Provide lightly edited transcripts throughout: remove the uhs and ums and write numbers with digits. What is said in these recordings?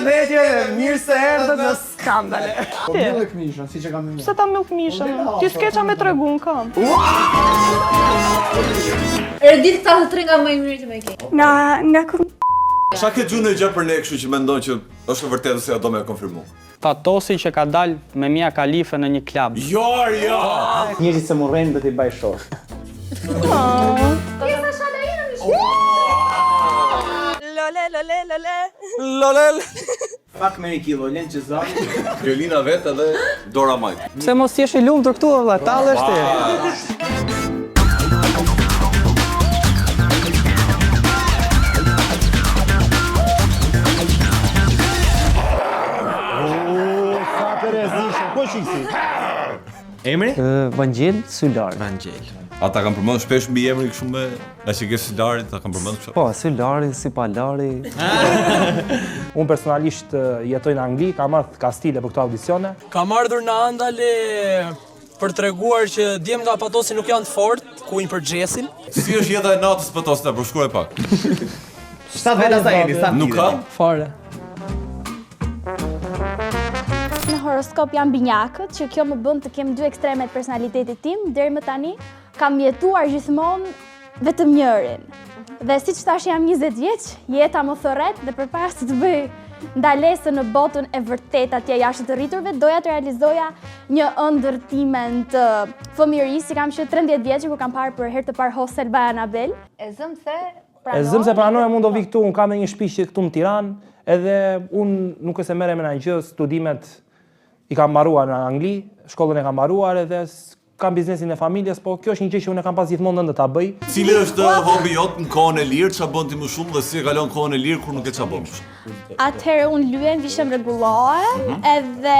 Përshëndetje dhe mirë se erdhët në Skandale. Po mbyllë këmishën, siç e kam mbyllur. Pse ta mbyll këmishën? Ti s'ke ça me tregu në këmbë. Erdit këta të tre nga më i mirë që më ke. Nga nga ku Ça ke dëgju ndonjë gjë për ne kështu që mendon që është e vërtetë ose ja do me e konfirmu? Patosi që ka dalë me Mia Khalifa në një klub. Jo, jo! Njerëzit se më urrejnë do t'i baj shok. Pjesa shala ime më shumë. Lole lole lole. Lolel. Fuck marry kill, Olen Xhezari. Violina vetë edhe dora majtë. Pse mos jesh i lumtur këtu o vlla, tallesh ti. Sa të rrezikshëm. Po shiksi. Emri? Vangjel Sylari. Vangjel. A ta kanë përmend shpesh mbiemrin kështu me nga që ke Sylari, ta kanë përmend kështu? Po, Sylari, si palari. Unë personalisht jetoj në Angli, kam ardhur kastile për këto audicione. Kam ardhur në Andale për treguar që djem nga Patosi nuk janë të fortë, ku për Xhesin. Si është jeta e natës Patosit, na përshkruaj pak. Sa veta sa jeni, sa Nuk ka? Fare. Në horoskop jam binjakët, që kjo më bën të kem dy ekstreme të personalitetit tim, deri më tani kam jetuar gjithmonë vetëm njërin. Dhe siç thash jam 20 vjeç, jeta më thërret dhe përpara se të bëj ndalesën në botën e vërtetë atje jashtë të rriturve, doja të realizoja një ëndërr timen të fëmijërisë, që kam që 13 vjeç kur kam parë për herë të parë Hostel by Annabelle. E zëm se E zëm se pranoj, unë do vi këtu, unë kam edhe një shtëpi që këtu në Tiranë, edhe unë nuk është se merrem me ndonjë gjë, studimet i kam mbaruar në Angli, shkollën e kam mbaruar edhe kam biznesin e familjes, po kjo është një gjë që unë e kam pas gjithmonë ëndërr ta bëj. Cili është hobi jot në kohën e lirë, ça bën ti më shumë dhe si e kalon kohën e lirë kur nuk ke ça bën më shumë? Atëherë unë lyhem, vishem, rregullohem, mm -hmm. edhe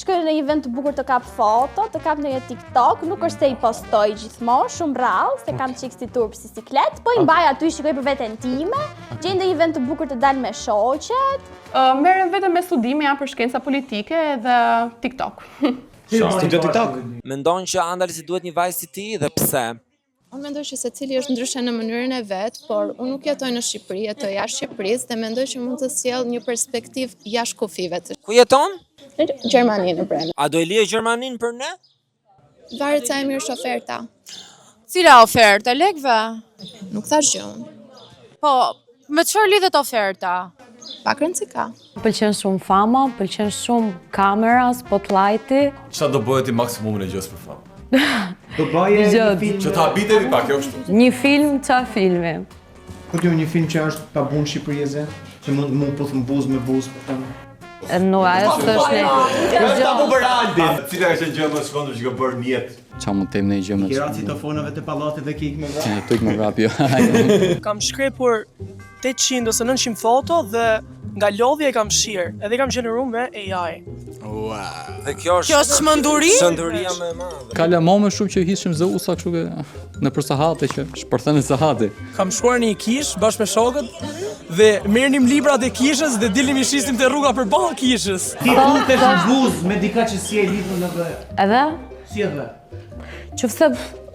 shkoj në një vend të bukur të kap foto, të kap ndonjë TikTok, nuk është se i postoj gjithmonë, shumë rrallë, se kam çik si turp si siklet, po i mbaj aty, i shikoj për veten time, gjej ndonjë vend të bukur të dal me shoqet. Uh, merrem vetëm me studime, jam për shkenca politike dhe TikTok. Studio TikTok. Mendon që Andales i duhet një vajzë si ti dhe pse? Unë mendoj që secili është ndryshe në mënyrën e vet, por unë nuk jetoj në Shqipëri, jetoj jashtë Shqipërisë dhe mendoj që mund të sjell një perspektivë jashtë kufijve të Ku jeton? Në Gjermani në Bremen. A do e lije Gjermaninë për ne? Varet sa e mirë është oferta. Cila ofertë e lekëve? Nuk thash gjë unë. Po, me çfarë lidhet oferta? Pak rëndësi ka. Pëlqen shumë fama, pëlqen shumë kamera, spotlighti. Ça do bëje ti maksimumin e gjësë për famë? Do bëje një film. Që të habitemi pak, jo kështu. Një film, ça filmi? Ku di unë një film që është tabu në Shqipëri e zë, që mund mund puth në buzë me buzë, po them. No, ajo s'është ne. Është tabu për Aldin. Cila ka qenë gjëja më e çmendur që ke bërë në jetë? Ça mund të them ndonjë gjë më Ke ra citofonave të pallatit dhe ke ik me vrap. Të ik me vrap, jo. Kam shkrepur 800 ose 900 foto dhe nga lodhja i kam fshirë, edhe i kam gjeneruar me AI. Ua. Dhe kjo është Kjo është çmenduri? Çmenduria më e madhe. Kalama më shumë që hishim zeusa kështu ke nëpër sahate që shpërthenin sahati. Kam shkuar në një kishë bashkë me shokët dhe merrnim librat e kishës dhe dilnim i shisnim te rruga përballë kishës. Ti puthesh në buzë me dikë që s'je i lidhur në dhe. Edhe? Si edhe? Qofse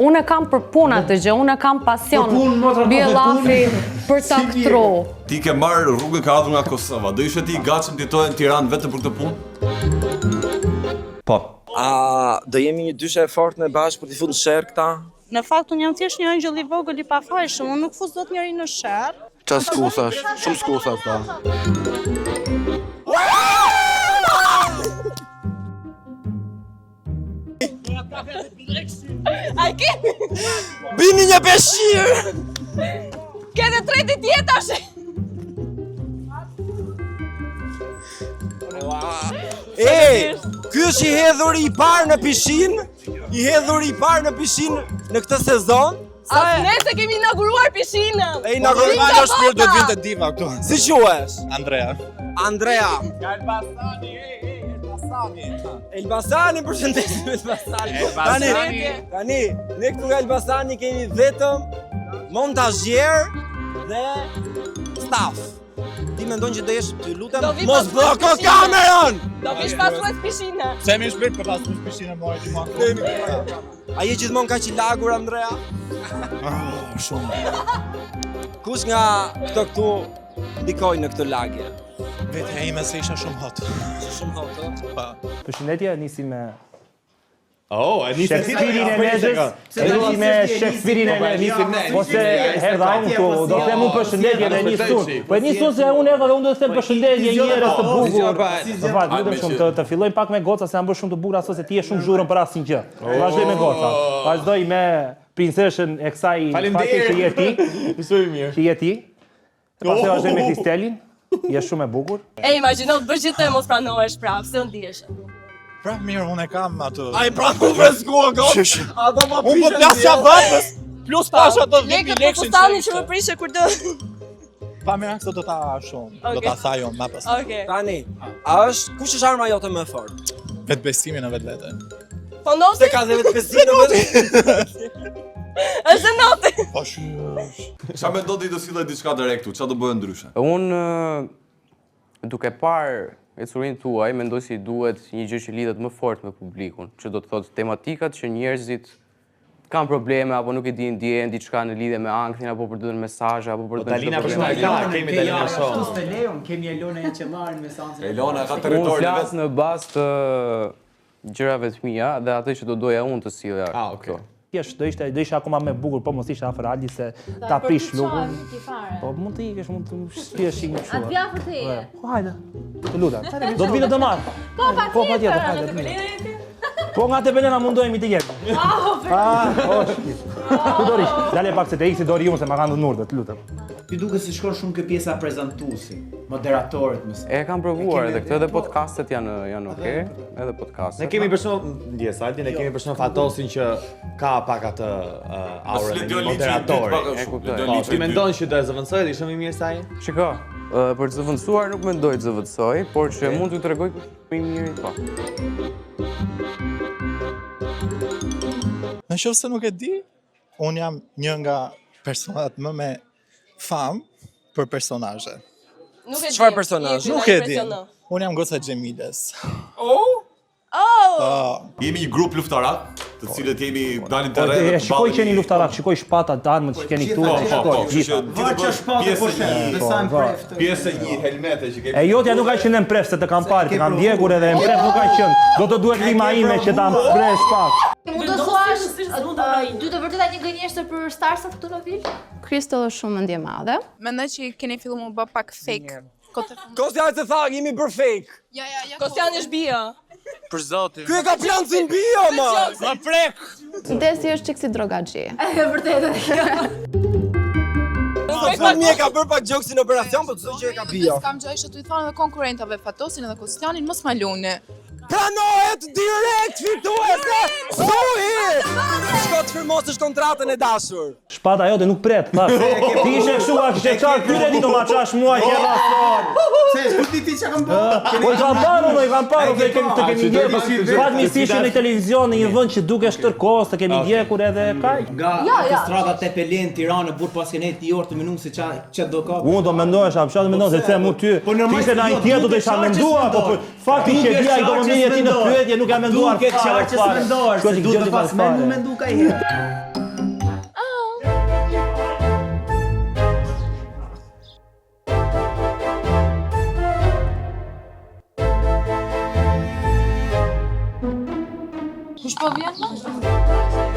unë e kam për punë atë gjë, unë e kam pasion. Për punë, motra, po, Bie për llafi për ta ktru. Ti ke marrë rrugën ke ardhur nga Kosova. Do ishe ti i gatshëm të jetoje në Tiranë vetëm për këtë punë? Po. A do jemi një dyshe e fortë ne bashkë për t'i futur në sherr këta? Në fakt unë jam thjesht një ëngjëll i vogël i pafajshëm, unë nuk fus dot njeri në sherr. Ça skuthash, shumë skutha këta. A ke? Bini një peshqir! Ke dhe tre ditë jetë tash. E, ky është i hedhuri i parë në pishinë, i hedhuri i parë në pishinë në këtë sezon. Sa As ne se kemi inauguruar pishinën. E inauguruar Nga jo shpirt do të vinte diva këtu. Si quhesh? Andrea. Andrea. Elbasani, ej, ej, Elbasani. Elbasani, përshëndesim Elbasani. Tani, tani, ne këtu nga Elbasani kemi vetëm montazhier dhe staff. Ti mendon që do jesh, të lutem, mos blloko kamerën. Do vish pasues pishine. Pse më shpirt për pasues pishine mori ti mua. A je gjithmonë kaq i lagur Andrea? Ah, shumë. Kush nga këto këtu ndikoi në këtë lagje? Vetja ime se isha shumë hot. Shumë hot, ë? Pa. Përshëndetje, nisi me Oh, e nisi ti Shakespeare-in e Lezhës, e nisi me Shakespeare-in e Po, e nisim ne, Lezhës, ose nisim ne, erdha unë këtu, do them unë përshëndetje dhe nis unë. Po e nis unë se unë erdha dhe unë do të them përshëndetje njerëz të bukur. Më fal, lutem shumë të të fillojmë pak me goca se janë bërë shumë të bukura sot se ti je shumë zhurëm për asnjë gjë. Vazhdoj me goca. Vazhdoj me princeshën e kësaj faqe që je ti. Shumë i mirë. Që je ti. E pastaj vazhdoj me Kristelin. Je shumë e bukur. E imagjino të bësh gjithë e mos pranohesh prapë, se ndihesh. Prap mirë, unë e kam atë. Ai prap u freskua kot. Ato po Unë po plasja vapës, plus tash ato 10000 Lekët po lekë. fustanin që më prishe kur do. Pa merak se do ta shumë, do ta Okej. thaj unë ma pas. Okej. Tani, a është kush është arma jote më e fortë? Vetbesimin në vetvete. Po noti? Se ka dhe vetbesim në vetvete. Është noti. Po shumë. Qa mendon ti do sillet diçka të re këtu? Qa do bëhet ndryshe? Unë duke parë ecurinë tuaj, mendoj se i duhet një gjë që lidhet më fort me publikun, që do të thotë tematikat që njerëzit kanë probleme apo nuk e dinë ndjehen diçka në lidhje me ankthin apo për të dhënë mesazhe apo për Po të dhënë Dalina çdo për shembull, probleme. ka, kemi Dalina Ashtu shumë. s'të lejon, kemi Elona Jeqelarin me seancën. Elona ka Unë territorin e flas vet. në bazë të gjërave të mia dhe atë që do doja unë të sillja. Ah, okay. Thjesht do ishte do ishe akoma më e bukur, po mos ishte afër Aldi se ta prish lukun. Po mund të ikësh, mund të shpiesh një kështu. Atë afër teje. Po hajde. Të lutem. Do të vinë të marr. Po, patjetër. Po patjetër, hajde. të mirë. Po nga Tepelena mundohemi të jemi. Ah, oh, shkit. Ku do rish? Dale pak se të iksi do ri unë se ma kanë dhënë urdhër, të lutem. Ti duket se shkon shumë kjo pjesa prezantuesi, moderatorit më E kam provuar edhe këtë, edhe podcastet janë janë okay, edhe podcastet. Ne kemi për shembull, ndjes Aldi, ne kemi për shembull Fatosin që ka pak atë uh, aurën e Ledion një Liçi i dytë moderatori. pak a E shumë. kuptoj. Ledion Po, Liçi ti i dytë. mendon që do e zëvendësoj, dhe ishte më i mirë se ai? Shiko, ë, për të zëvendësuar nuk mendoj të zëvendësoj, por që mund t'ju tregoj kush është më i miri, po. Në qoftë se nuk e di, unë jam një nga personat më me famë për personazhe. Nuk e di. Çfarë personazh? Nuk e di. Unë jam goca Xhemiles. Oh! Oh! Po. Jemi një grup luftarak, të cilët jemi dalim Po të re. e shikoj që jeni luftarak, shikoj shpatat, armët që keni këtu, Po, po, shikoj po, kështu gjitha. që ti do Varqa bësh shpate pjesë po e shet, një- dhe sa Po, mprehtë. Pjesë e një helmete që kemi. E jotja nuk ka qenë e mprehtë se të kam parë, të kam ndjekur edhe e mprehtë nuk ka qenë. Do të duhet rima ime që ta mpresh pak. Mund të thuash dy të vërteta një gënjeshtër për Starsat këtu në vil? Kristol është shumë mendje madhe. Mendoj që keni filluar mu bë pak fake. Kote fund. Kostjan se tha, jemi bër fake. Ja, ja, ja. Kostjan është bio. Për zotin. Ky e ka plancin bio, ma. Ma prek. Desi është çik si drogaxhi. E vërtetë. Sot fund mi e ka bër pak gjoksin operacion, po çdo gjë e ka bio. S'kam gjë isha tu i thonë edhe konkurrentave Fatosin edhe Kostjanin, mos ma luni. Pranohet direkt fituese Sui! Shko të firmosësh kontratën e dashur. Shpata jote nuk pret, thash. Ti ishe kështu, a kishe çarë kyre ti do ma çash mua që era sot. Se, ku di ti çka kam bërë? Po i kam parë unë, i kam parë, dhe kemi të kemi ndjekur. Fatmirësisht ishe në televizion në një vend që dukesh tërkohës, të kemi ndjekur edhe kaq. Nga Jo, jo. autostrada Tepelen Tiranë, burr pas kene ti orë të menduar se ça ça do ka. Unë do mendohesha, pse do mendon se pse mu ty, Po normal ti ishe se në jo, ai tjetër do të duket isha qartë që menduar, po s'mendoj. po fakti që Duket dia i do qartë më që merrje ti në s'mendoj. pyetje, nuk e menduar Duket fare. qartë që fare. s'mendoj, Shkoj se që duhet gjë të pas fare. mendu mendu ka herë. Kush po vjen më?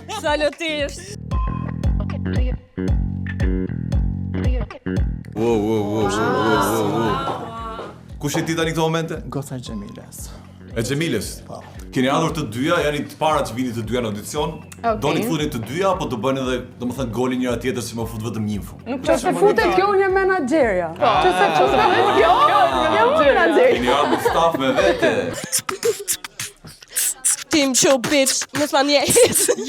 Absolutisht. Wow, wow, wow, wow, wow, wow. Kush je ti tani këto momente? Goca Xhemiles. E Xhemiles. Keni ardhur të dyja, jani të parat që vini të dyja në audicion. Okej. Doni të futeni të dyja apo do bëni edhe, domethënë golin njëra tjetrës që më fut vetëm një në fund. Nuk që se futet kjo, unë jam menaxherja. Që se futet kjo, unë jam menaxherja. Keni ardhur staf me vete. Tim show bitch, mos ma ndjek.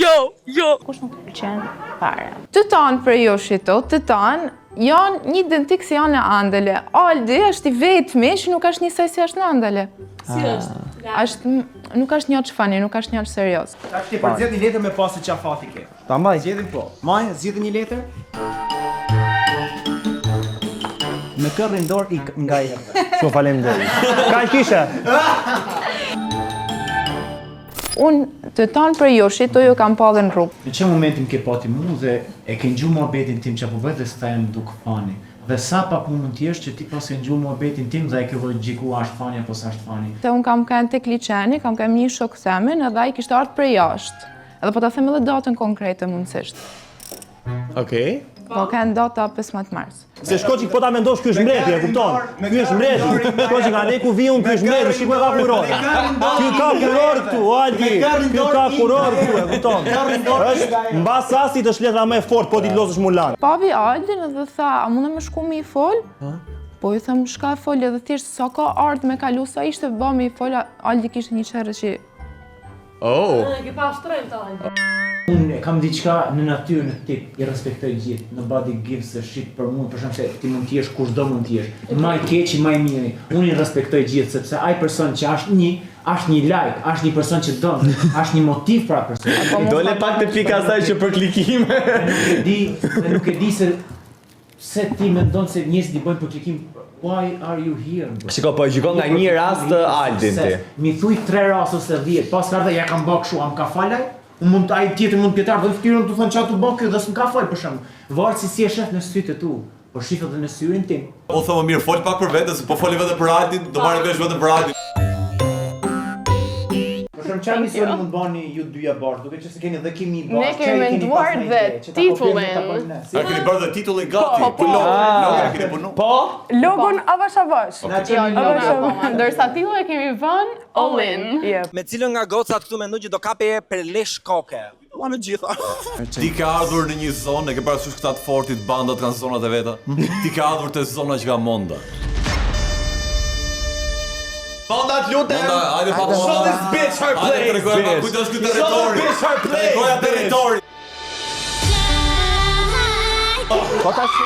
Jo, jo. Kush nuk të pëlqen fare? Të tanë për ju shito, të tanë janë një identik si janë në Andele. Aldi është i vetmi që nuk është njësoj si është në Andele. Si është? Është nuk është një që funny, nuk është një që serioz. Tash ti përzgjedh një letër me pasë çfarë fati ke. Ta mbaj. Zgjedhim po. Maj, zgjedhim një letër. Me kërrin dorë ik nga jeta. Shumë faleminderit. Kaq kishe. Unë të tanë prej jush, to ju kam pa dhe në rrugë. Në çfarë momenti më ke pati mu dhe e ke ngju muhabetin tim që po bëj dhe s'ta jam duk funny. Dhe sa pa punë mund të jesh që ti pas ke ngju muhabetin tim dhe e ke logjikuar a është funny apo s'është funny. Se unë kam qenë tek liqeni, kam qenë me një shok themin edhe ai kishte ardhur prej jashtë. Edhe po ta them edhe datën konkrete mundësisht. Okej. Po kanë data 15 mars. Se shko që po ta mendosh ky është mbreti, e kupton? Ky është mbreti. Shko që nga ne ku vi unë, ky është mbreti, shiko e ka kurorë. Ky ka kurorë këtu, o Aldi. Ky ka kurorë këtu, e kupton? Është mbas asit është letra më e fortë, po ti lozësh Mulan. Pavi Aldin edhe tha, a mundem me shku me i fol? Po i them, shka e fol edhe thjesht sa ka ardhë me kalu, sa ishte bë me i fol, Aldi kishte një qerë që Oh. Ke pa shtrejt Aldi. Unë e kam diçka në natyrë në tip, i respektoj gjithë, nobody gives a shit për mua, për shkak se ti mund të jesh kushdo mund të jesh. Ma i keqi, ma i miri. Unë i respektoj gjithë sepse ai person që është një, është një like, është një person që don, është një motiv për atë person. Dole pak te pika asaj që për klikime. Dhe nuk e di, dhe nuk e di se pse ti mendon se njerëzit i bëjnë për klikim. Why are you here? Bro? Shiko, po e gjykon nga një rast të Aldin ti. Mi thuj 3 raste ose 10, pas ka ardhe ja kam bë kështu, a më ka fal ai? Unë mund ai tjetër mund të ketë ardhur fytyrën të thonë çfarë tu bë ky dhe s'më ka fal për shembull. Varet se si e shef në sytë e tu, po shif edhe në syrin tim. Po thë më mirë, fol pak për veten, se po foli vetëm për Aldin, do marrë vesh vetëm për Aldin. Për shembull, çfarë misioni mund bëni ju dyja bashkë, duke qenë se keni dhe kimi bashkë. Ne kemi menduar dhe titullin. A keni bërë dhe titullin gati? Po, po. Po, logo, e keni punu. Po? Logon avash avash. Jo, logon akoma. Ndërsa titullin e kemi vënë all in. Me cilën nga gocat këtu mendon që do kape për lesh koke? Ua me gjitha. Ti ke ardhur në një zonë, e ke parasysh këta të fortit, bandat kanë zonat e veta. Ti ke ardhur te zona që ka Monda. Monda të lutem. Monda, hajde pa Monda. Show this bitch her place. Hajde tregoja pa kujt është ky Show territori. this bitch her place. Tregoja bitch. territori. Po tash,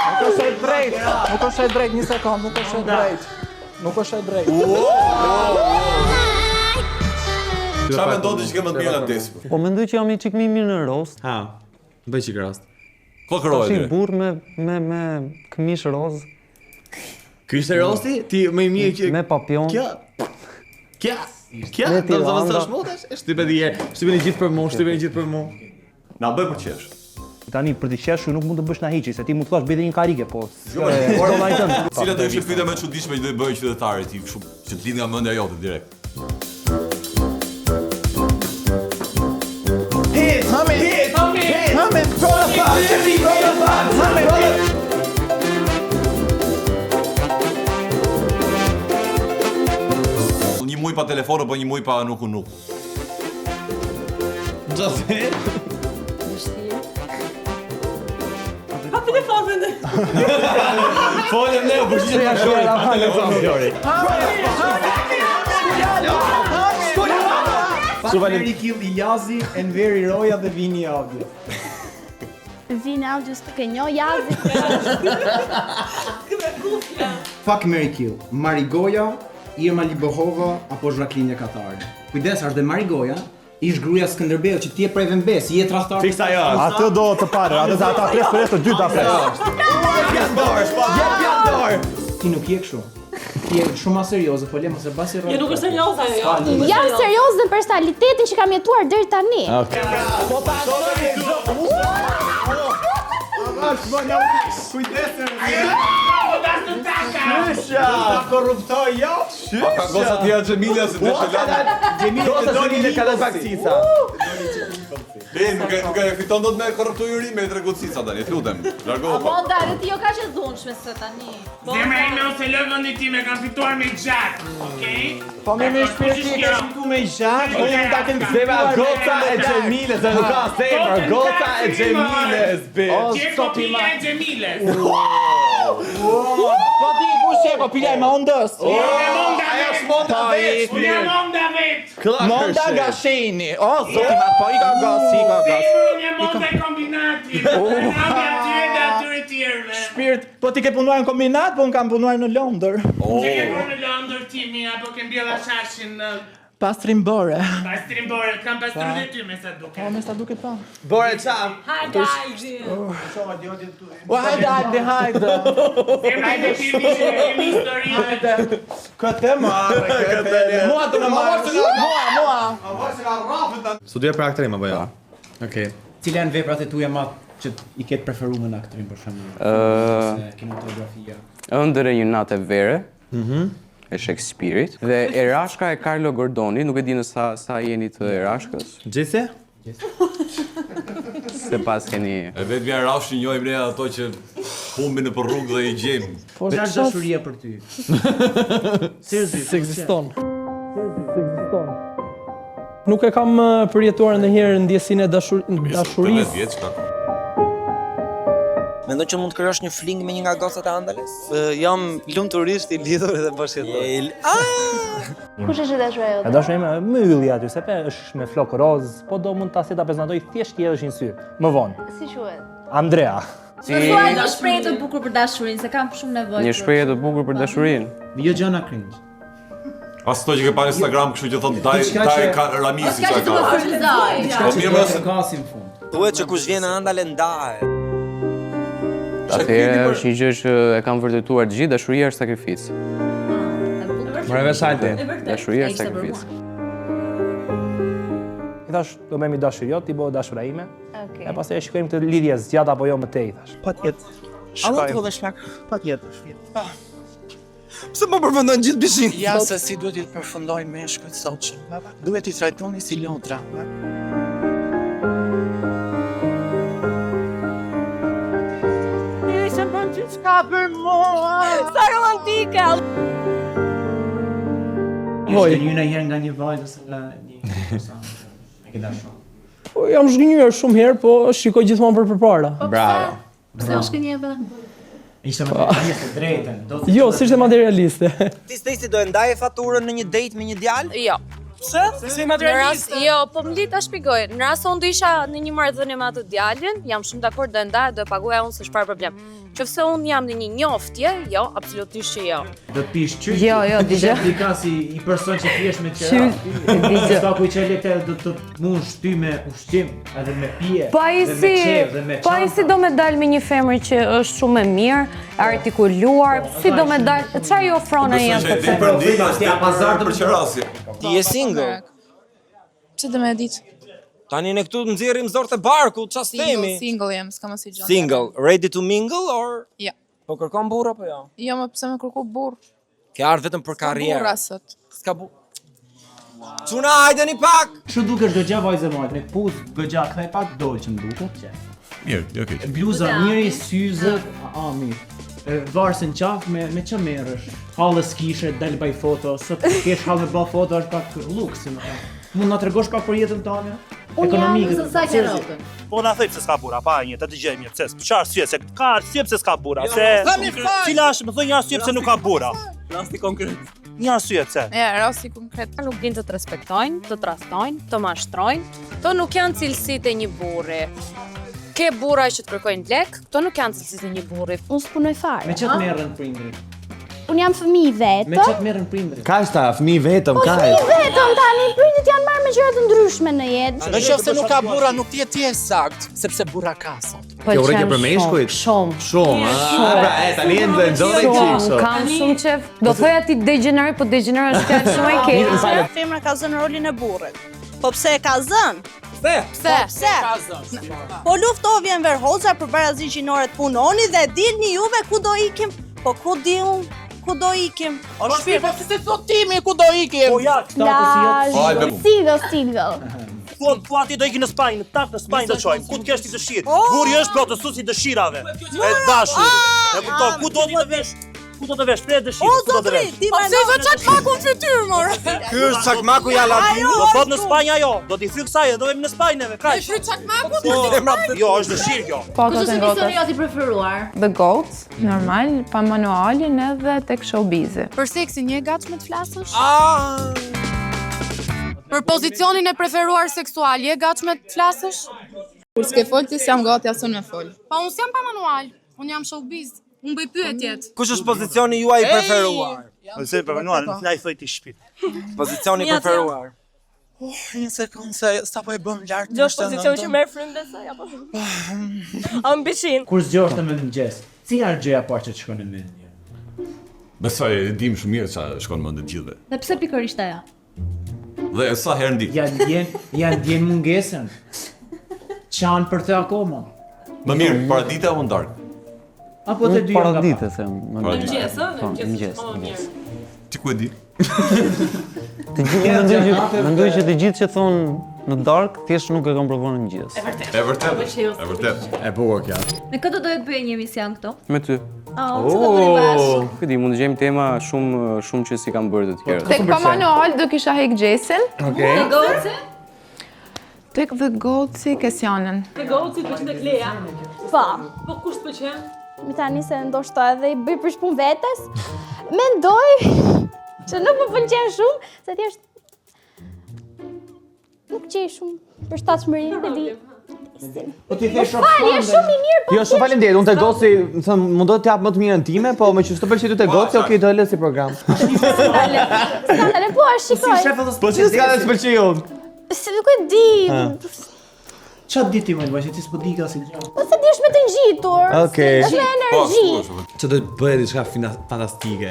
nuk është e drejtë, nuk është e drejtë, një sekond, nuk është e drejtë. Nuk është e drejtë. Çfarë mendon ti që ke më të mirë nga Desi? Po mendoj që jam i çik më i mirë në rost. Ha. Bëj çik rast. Ko këroj Tash i ti? burr me me me këmish roz. Ky ishte rosti? Ti më i mirë që Me papion. Kjo. Kjo. Kjo, Me do të Tiranda. vazhdosh më tash? Shtype një herë, shtype një gjithë për mua, shtype një gjithë për mua. Na bëj për qesh. Tani për të qeshur nuk mund të bësh na hiçi, se ti mund të thuash bëj dhe një karike, po. Jo, po, s'do lloj tënd. Cila do ishte pyetja më e çuditshme që do i bëje qytetarit ti kështu që të lind nga mendja jote direkt. Hit, hame, hit, hit, hame, hame, hame. Një muaj pa telefon apo një muaj pa nuku nuku. Çfarë the? Pa telefon mendoj. Folëm ne, u përgjigjem nga Flori, pa telefon Flori. Fuck Mary Kill Iljazi, Enveri Roja dhe Vini Audio. Vini Audio s'të ke njo, Jazi. Fuck Mary Kill, Marigoja, Irma Libohova apo Jacqueline Katari. Kujdes, është dhe Marigoja, ish gruaja Skënderbeu që ti e preve mbes, je tradhtar. Fiks ajo është. Atë do të parë, atë ata pres pres të dyta pres. Jep dorë, jep dorë. Ti nuk je kështu. Ti je shumë ma serioze, po le mos e basi Jo, nuk është serioze ajo. jo. Jam serioze në personalitetin që kam jetuar deri tani. Okej. Po ta Avash, më na kujdes. Shysha! Ta korruptoj, jo? Pa ka goca tjera Xhemilja se desh e lanë. Xhemilja Goca të doni Xhemilja ka lënë pak cica. E, nuk e nuk e fiton dot me korruptu juri me tregu cica tani, të lutem. Largohu pak. Monda, edhe ti jo kaq e dhunshme se tani. Zemra ime ose lë vendit tim e kam fituar me gjak, okej? Po mirë me shpirt ti ke fitu me gjak, po unë ta kem Zemra fituar me goca e Xhemiles, se nuk ka zemër, goca e Xhemiles, bitch. Qe kopia e Xhemiles. Po ti kush je kopilja e Mondës? Unë Monda Ajo vet. është Monda veç. Unë jam Monda vet. Monda nga Sheni. O zoti ma po i ka gas, i ka gas. Unë jam Monda e kombinatit. Unë jam atyre dhe atyre tjerëve. Shpirt, po ti ke punuar në kombinat, po unë kam punuar në Londër. Ti ke punuar në Londër timi apo ke mbjella shashin në Pastrim bore. pastrim bore, kam pastru dhe ty me sa duket. Po me sa duket po. Bore ça? Hajde Aldi. O hajde hajde hajde. Zemra ime ti kemi histori. Hajde. Këtë marrë, këtë. Mua do më marrë. Mua, mua. Studioj për aktrim apo jo? Okej. Cilat janë veprat e tuaja më që i ke të preferuar në aktrim për shembull? Ë Ose kinematografia. Ëndër e një nate vere. Mhm. E Shakespeare-it dhe Erashka e Carlo Gordoni, nuk e di në sa sa jeni të Erashkës. Gjese? Se pas keni E vetmja rafsh që njohim ne ato që humbin nëpër rrugë dhe i gjejmë. Po çfarë është dashuria për ty? Seriozisht. S'ekziston. S'ekziston. Nuk e kam eh, përjetuar ndonjëherë ndjesinë e dashur dashurisë. vjeç ka. Mendon që mund të krijosh një fling me një nga gocat e Andales? Jam lumturisht i lidhur edhe bashkëjetoj. Kush është e dashura jote? E dashura ime më ylli aty, se pe është me flok roz, po do mund ta si ta prezantoj thjesht i hedhësh një sy. Më vonë. Si quhet? Andrea. Si Më thuaj një shprehje të bukur për dashurinë, se kam shumë nevojë. Një shprehje të bukur për dashurinë. Jo gjëna cringe. As to që ke parë Instagram, kështu që thot daj Diçka daj që- ka Ramisi Diçka që të më frymëzoj. Diçka Po që mirë do mos të kasim në fund. Thuhet që kush vjen në Andale ndahet. Atëherë është një gjë që e kam vërtetuar të gjithë, dashuria është sakrificë. More vesh Alti. Dashuria është sakrificë. I thash, do më i dashur jot, ti bëhet dashura ime. Okej. E pastaj e shikojmë këtë lidhje zgjat apo jo më tej, thash. Patjetër. A mund të hodhësh pak? Patjetër. Pse po përfundon gjithë pishinën? Ja se si duhet i të përfundojnë meshkujt sot. Duhet i trajtoni si lodra. Ti se bën gjithçka për mua. Sa romantike. Është një ndonjëherë nga një vajzë ose nga një person. E ke dashur. Po, jam zhgënjyer shumë herë, po shikoj gjithmonë për përpara. Bravo. Pse u shkënjeve? Ishte materialiste drejtën. Do të Jo, s'ishte materialiste. Ti Stacy do e ndaje faturën në një date me një djalë? Jo. Pse? Si Në rast, jo, po më li ta shpjegoj. Në rast se unë do isha në një marrëdhënie me atë djalin, jam shumë dakord do e ndaja, do e paguaja unë s'është fare problem. Qofse unë jam në një njoftje, jo, absolutisht që jo. Do të pish qysh. Jo, jo, dëgjoj. Dika si i person që thjesht me qera. Qysh, dëgjoj. Sa ku i çel lekë do të mund shty me ushqim, edhe me pije. Po ai dhe me si, qejf, dhe me po ai si do me dal me një femër që është shumë e mirë, e artikuluar, si do me dal, çfarë i ofron ai Besoj që atë e di për femër? ndihmë, është di pazar për qerasje. Ti je single. Pse do me e ditë? Tani ne këtu nxjerrim zorët e barkut, ç'a Single, themi? single jam, s'kam asnjë gjë. Single, ready to mingle or Jo. Po kërkon burr apo jo? Jo, më pse më kërku burr? Ke ardhur vetëm për karrierë. Burra sot. S'ka bu. Çuna, hajdeni pak. Kështu dukesh goxha vajzë e majt, me këpuc goxha kthej pak dolë që më duket që. Mirë, jo keq. Bluza miri, syzët, a, a mirë. E, Varsën qafë me me çë merresh? Hallë s'kishe, dal baj foto, sot kesh hallë me bë foto është pak luks, si më thënë. Mund na tregosh pak për jetën tënde? Unë jam Ekonomike. se sa ke rrogën. Po na thoj pse s'ka burra, pa një, të dëgjojmë një, pse? Çfarë arsye se ka arsye pse s'ka burra? Jo, Se themi fal. cila është, më thoj një arsye pse nuk ka burra? Rasti konkret. Një arsye pse? Ja, rasti konkret. Nuk din të të respektojnë, të tradhtojnë, të mashtrojnë. Këto nuk janë cilësitë e një burri. Ke burra që të kërkojnë lek, këto nuk janë cilësitë e një burri. Unë s'punoj fare. Me çë të merren prindrit? Unë jam fëmijë Me çë vetëm. të merren prindrit? Kaq ta, fëmijë vetëm, Po kaq. fëmijë vetëm tani, prindrit janë marrë me gjëra të ndryshme në jetë. Në qoftë se nuk ka burra, nuk ti je ti e sakt, sepse burra ka sot. Ke urrejtje për meshkujt? Shumë. Shumë. ah, Pra, e tani e nxorri çik Shumë, kështu. kam shumë qef. Do thoja ti degjeneroj, po degjeneroj është fjalë shumë e keqe. Femra ka zënë rolin e burrit. Po pse e ka zënë? Pse? Pse? Po pse? Po luftovi Enver Hoxha për barazi gjinore të punoni dhe dilni juve ku do ikim? Po ku di unë? Ku do ikim? O shpirt. Po pse thot timi ku do ikim? Po ja, statusi jot. Plazh, single, single. Po, po ati do ikin në Spanjë, në tak në Spanjë do çojmë. Ku të kesh ti dëshirë? Burri është plotësues i dëshirave. E dashur. E kupton, ku do ti të vesh? Ku do të vesh? Prej O dëshirës, ku do të zotri, vesh? ti Po pse i vë çakmakun në fytyrë, more? Ky është çakmaku i Aladinit. Do thot në Spanjë ajo, do t'i fry kësaj dhe do vemi në Spanjë neve, I kaq. fry çakmakun? Po, jo, është dëshirë kjo. Po, Kush është emisioni jot i preferuar? The Goats, normal, pa manualin edhe tek showbizi. Për seksin je gatshme të flasësh? Ah! Për pozicionin e preferuar seksual, je gatshme të flasësh? Kur s'ke fol ti s'jam gati as unë me fol. Po unë s'jam pa manual, unë jam showbiz. Unë bëj pyetjet. Kush është pozicioni juaj i preferuar? Po se për manual, na i thoj ti shtëpi. Pozicioni i preferuar. Oh, një sekond se sapo e bëm lart. Do është pozicion që merr frymë besoj apo? A në pishinë. Kur zgjohesh në mëngjes, cila është gjëja e parë që të shkon në mendje? Besoj e dim shumë mirë çfarë shkon në mendje të gjithëve. Dhe pse pikërisht ajo? Dhe e sa herë ndik. Ja ndjen, ja ndjen mungesën. Qan për të akoma. Më mirë, paradite apo në darkë? Apo të dyja nga Paradite, them. më Paradite. mirë. Mëngjes, ë? Po, Në mëngjes mëngjes, është më mëngjes. mirë. Ti ku e di? Të gjithë mendoj që mendoj që të gjithë që thonë në darkë thjesht nuk e kanë provuar në mëngjes. E vërtetë. E vërtetë. Po pëlqej, E vërtetë. E bukur kjo. Me këtë do doje të bëje një emision këtu? Me ty. Oh, ç'do bëni bashkë? Nuk e di, mund të gjejmë tema shumë shumë që si kanë bërë të tjerët. Tek pa manual do kisha hek Gjesin. Okej. Te Goci? Tek The Goci Kesianën. Te Goci të pëlqen tek Lea. Po. Po kush të pëlqen? Mi tani se ndoshta edhe i bëj përshpun vetes, mendoj që nuk më pëlqen shumë, se thjesht nuk gjej shumë përshtatshmëri, nuk e di. Po ti the Më fal, je shumë i mirë, po Jo, shumë faleminderit. Unë te Goci, më thënë, mundohet të jap më të mirën time, po me që s'të pëlqej ty te Goci, okay, do e lë si program. Skandale, po, e shikoj. Po që s'ka të pëlqej unë. Se nuk e di. Ha. Qa di ti më të që ti s'po di ka si gjë. Po se di është me të ngjitur. Okej. Është me energji. Që do të bëhet diçka fina- fantastike.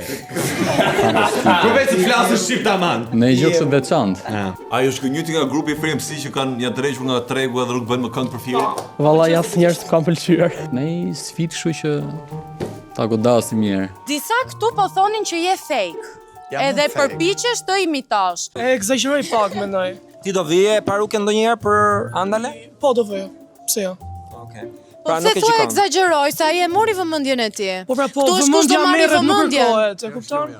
Përveç të flasësh shqip tamam. Në një gjë kështu të veçantë. Ai është ky njëti nga grupi i Free MC që kanë janë tërhequr nga tregu edhe nuk bëjnë më këngë për Fierin. Valla asnjëherë s'm kanë pëlqyer. Në një sfidë kështu që ta godasim mirë. Disa këtu po thonin që je fake. Jam Edhe unë fake. përpiqesh të imitosh. E egzagjeroj pak mendoj. Ti do vije paruke ndonjëherë për Andale? Po do vëja. Pse jo? Okej. Po Pra pse nuk e thua gjykon. egzagjeroj, se ai e mori vëmendjen e tij. Po pra po, Këtu është kush do vëmendja marrë merret, nuk vëmendjen. kërkohet, e kupton?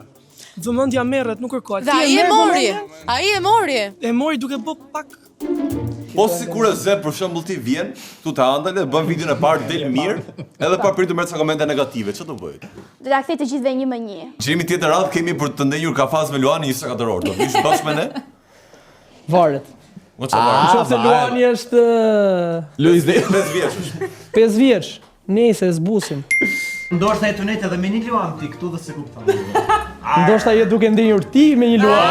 Vëmendja merret, nuk kërkohet. Dhe Ti ai e merr mori. vëmendjen? Ai e mori. E mori duke bë pak Po sikur e zë për shembull ti vjen këtu te Andale, bën videon e parë del mirë, edhe pa pritur merr ca komente negative, ç'do bëj? Do ta kthej të gjithëve një më një. Xhimi tjetër radhë kemi për të ndenjur kafaz me Luanin 24 orë. Do vish bashkë me ne? Varet. Mo çfarë varet? Në qoftë se Luani është Luiz dhe 5 vjeç është. 5 vjeç, nejse e zbusim. Ndoshta e tunet edhe me një luan ti këtu dhe se kupton. Ndoshta je duke ndenjur ti me një Luan.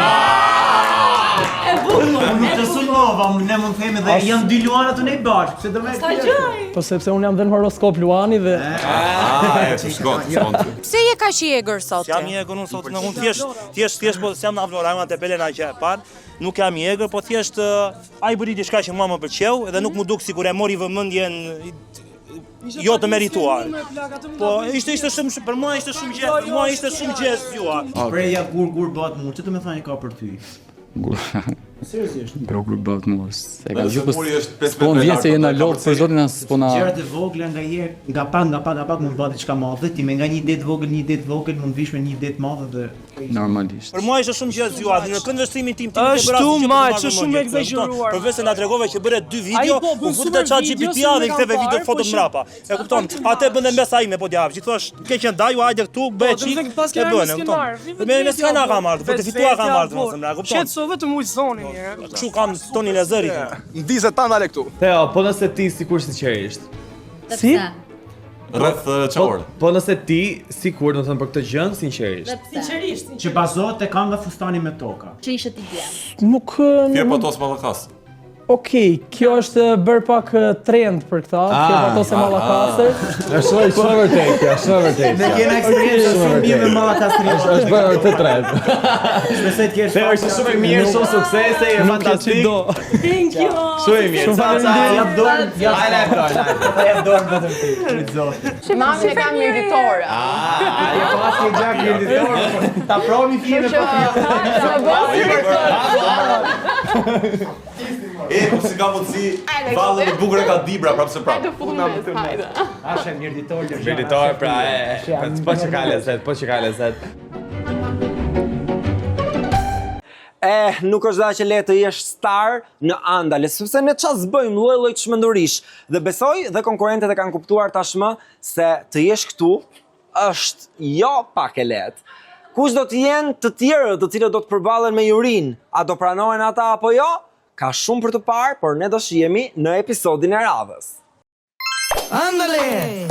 E bukur. Unë nuk të sulmova, unë ne mund të themi dhe janë dy luana të ne bashkë, pse do me Sa gjaj. Po sepse unë jam dhe në horoskop Luani dhe Ah, e të shkon, të shkon. ty. Pse je kaq i egër sot? ti? Jam i egër unë sot, unë thjesht, thjesht, thjesht po s'jam në Vlora, nga Tepelena që e pan, nuk jam i egër, po thjesht ë, ai bëri diçka që mua më pëlqeu edhe nuk mu duk sikur e mori vëmendjen jo të merituar. Po ishte ishte shumë për mua ishte shumë gjë, për mua ishte shumë gjë e zgjuar. Shpreja gur gur bëhet mur, ç'do të thënë ka për ty? Gur. Seriozisht. Bro, gur bëhet mur. Se ka Dhe gjë po. muri është 15 Po më vjen metra se jena lart, lodh për zotin as po na Gjërat e vogla nga herë, nga pak nga pak nga pak mund bëhet diçka madhe, ti me nga një ide të vogël, një ide të vogël mund vish me një ide të madhe dhe normalisht. Për mua ishte shumë gjë e zgjuar dhe në këndvështrimin tim ti nuk e Është bëra too asgjë për të much, marrë është shumë vëmendje, egzagjeruar. kupton? Përveç se na tregove që bëre dy video, Ai po, u bën fut te super chat video, GPT-a si dhe i nuk ktheve kam video parë, foto po që- mbrapa. E kupton? Atë bën dhe mbesa ime po djavë. Që thosh, ke qenë daju, hajde këtu, bëj Po, do çik. të thënë pas E ke bën, ardhur e kupton? skenar. Dhe me me skenar kam ardhur, po të fituar kam ardhur, mos më kupton? Qetso vetëm ujë zonin një herë. Kështu kam tonin e zërit. Ndizet Andale këtu. Teo, po nëse ti sikur sinqerisht. Si? Rreth çfarë orë? Po nëse ti sikur, do të thënë për këtë gjën sinqerisht. Sinqerisht, që bazohet te kënga fustani me toka. Që ishe ti dje. Nuk Fier nuk- patos Mallakas. Okej, kjo është bërë pak eh, trend për këta, Ah, kjo patos e ah, Mallakastër. Është shumë shumë e vërtetë kjo, shumë e vërtetë. Ne kena eksperiencë shumë mirë me Mallakastrin. Është është bërë vërtet trend. Shpresoj të kesh. Teo, ishte shumë e mirë, shumë suksese, je Nuk e fantastik. do. Thank you. Shumë e mirë. Shumë Sa- sa- faleminderit. Jap dorën, jap. Hajde, jap dorën, hajde. Ta jap dorën vetëm ti. Shfrytëzo. Mami e kam mirditore. Ah, jo pas ke gjak mirditor. Ta provi firme po. Sa bën si E, po si ka mundësi vallën e bukur e ka Dibra prapë se prapë. Hajde. Ashe mirditor lërgjana. Mirditor, pra, e, e, po që ka lezet, po që ka lezet. E, nuk është dhe aq e lehtë të jesh star në Andale, sepse ne ça s'bëjmë lloj-lloj çmendurish. Dhe besoj dhe konkurrentët e kanë kuptuar tashmë se të jesh këtu është jo pak e lehtë. Kush do të jenë të tjerët të cilët do të përballen me jurin? A do pranohen ata apo jo? Ka shumë për të parë, por ne do shihemi në episodin e radhës. Andale!